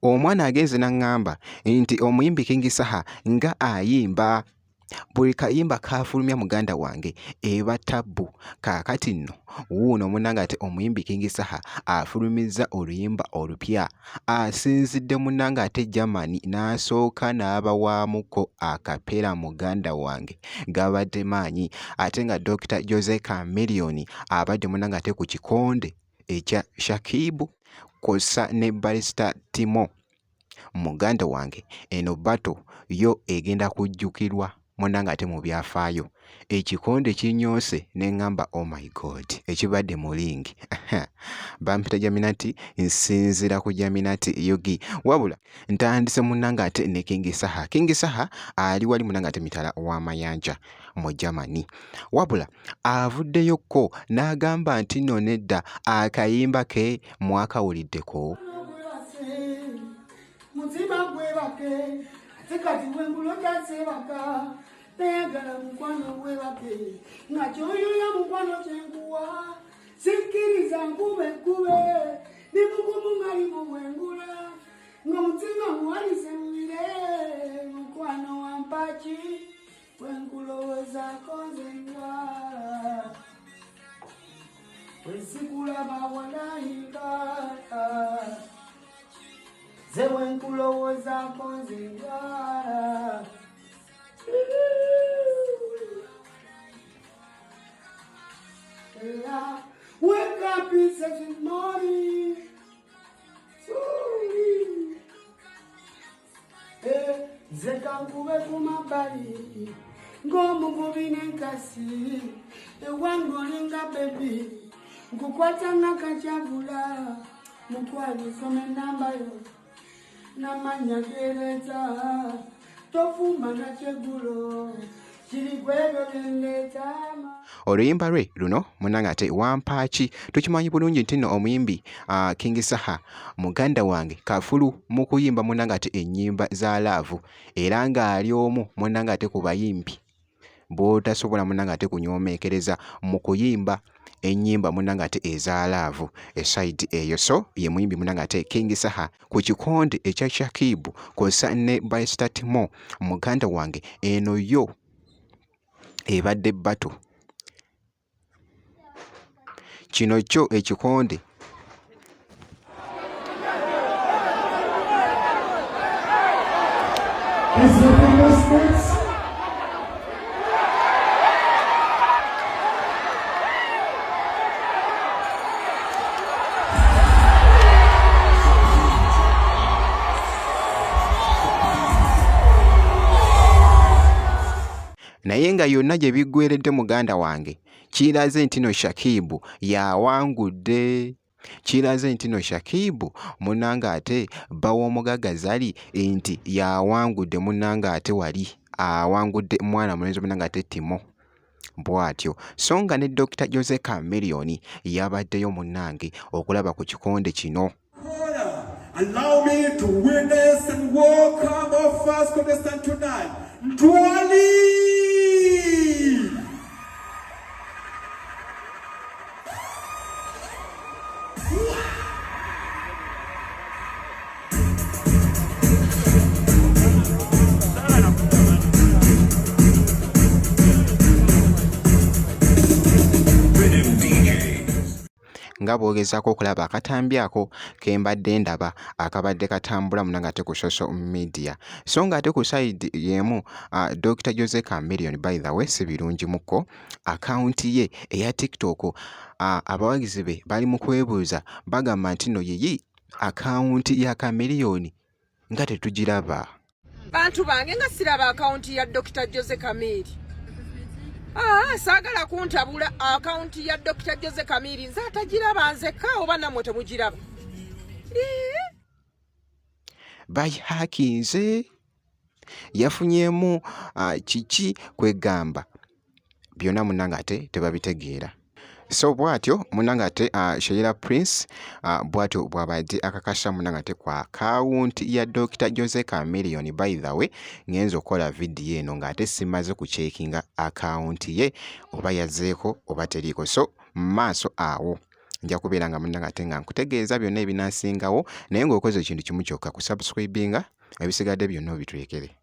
Omwana agenze n'aŋŋamba nti omuyimbi King Saha nga ayimba buli kayimba k'afulumya muganda wange eba ttabbu. Kaakati nno wuuno munnange ate omuyimbi King Saha afulumizza oluyimba olupya. Asinzidde munnange ate Germany n'asooka n'abawaamuko akapera muganda wange gabadde maanyi ate nga Dokita Jose Chameleone abadde munnange ate ku kikonde ekya Shakib kw'ossa ne Barista Timo. Muganda wange eno battle yo egenda kujjukirwa munnange ate mu byafaayo. Ekikonde kinyoose ne ŋŋamba oh my God ekibadde mu ring. Bampita Jaminati nsinziira ku Jaminati UG. Wabula ntandise munnange ate ne King Saha. King Saha ali wali munnange ate mitala w'amayanja mu Germany. Wabula avuddeyo kko n'agamba nti nno nedda akayimba ke mwakawuliddeko. Mutima gwebake ate kati bwengulota sebaka nayagala mukwano gwebake nga kyoyoya mukwano kyenkuwa sikkiriza nkube nkube ndi mugumu ngali mubwengula nga mutima nguwanise mubire mukwano wampaki Bwenkulowozaako nze ndwala bwensikulaba walayi ndwala nze bwenkulowozaako nze ndwala. Yeah. Wake up in such morning. Sorry. Eh, nze kankube ku mabbali ng'omuvubi n'enkasi ewange olinga bebi nkukwata nga kakyavula mukwano soma enamba yo n'amannya gereeta tofumba nakyegulo kiri kwebyo byendeeta. Oluyimba lwe luno munange ate wampaaki tukimanyi bulungi nti nno omuyimbi uh, King Saha muganda wange kafulu mu kuyimba munange ate ennyimba za laavu era ng'ali omu munange ate ku bayimbi b'otasobola munange ate kunyoomeekereza mu kuyimba ennyimba munange ate eza laavu esayidi eyo so ye muyimbi munange ate King Saha ku kikonde ekya Shakib kw'ossa ne Byster Timo muganda wange eno yo ebadde battle. Kino kyo ekikonde Naye nga yonna gye biggweeredde muganda wange kiraze nti no Shakib y'awangudde. Kiraze nti no Shakib munnange ate bba w'omugagga Zari nti y'awangudde munnange ate wali awangudde mwana mulenzi munnange ate Timo bw'atyo. So nga ne Dokita Jose Chameleone yabaddeyo munnange okulaba ku kikonde kino. Allow me to witness and welcome our first contestant tonight, Ntwali! Nga bw'ogezaako okulaba akatambi ako ke mbadde ndaba akabadde katambula muna ng'ate ku social media. So ng'ate ku sayidi y'emu uh, Dokita Jose Chameleone by the way si birungi mukko akawunti ye eya TikTok uh, abawagizi be bali mu kwebuuza bagamba nti no yiyi akawunti ya Chameleone nga tetugiraba. Bantu bange nga siraba akawunti ya Dokita Jose Kamiri. Ah, saagala kuntabula akawunti ya Dokita Jose Kamiri nze atagiraba nzekka oba nammwe temugiraba. Bayihakinze yafunyeemu uh, kiki kwegamba byonna munnange ate tebabitegeera. So bwatyo munnange ate uh, Sheila Prince uh, bwatyo bw'abadde akakasa munnange ate ku akawunti ya Dokita Jose Chameleone. By the way ngenze okukola vidiyo eno ng'ate simaze kucekinga akawunti ye oba yazzeeko oba teriiko, so mu maaso awo. Nja kubeera nga munnange ate nga nkutegeeza byonna ebinaasingawo, naye ng'okoze ekintu kimu kyokka, kusubscribinga, ebisigadde byonna obitulekere.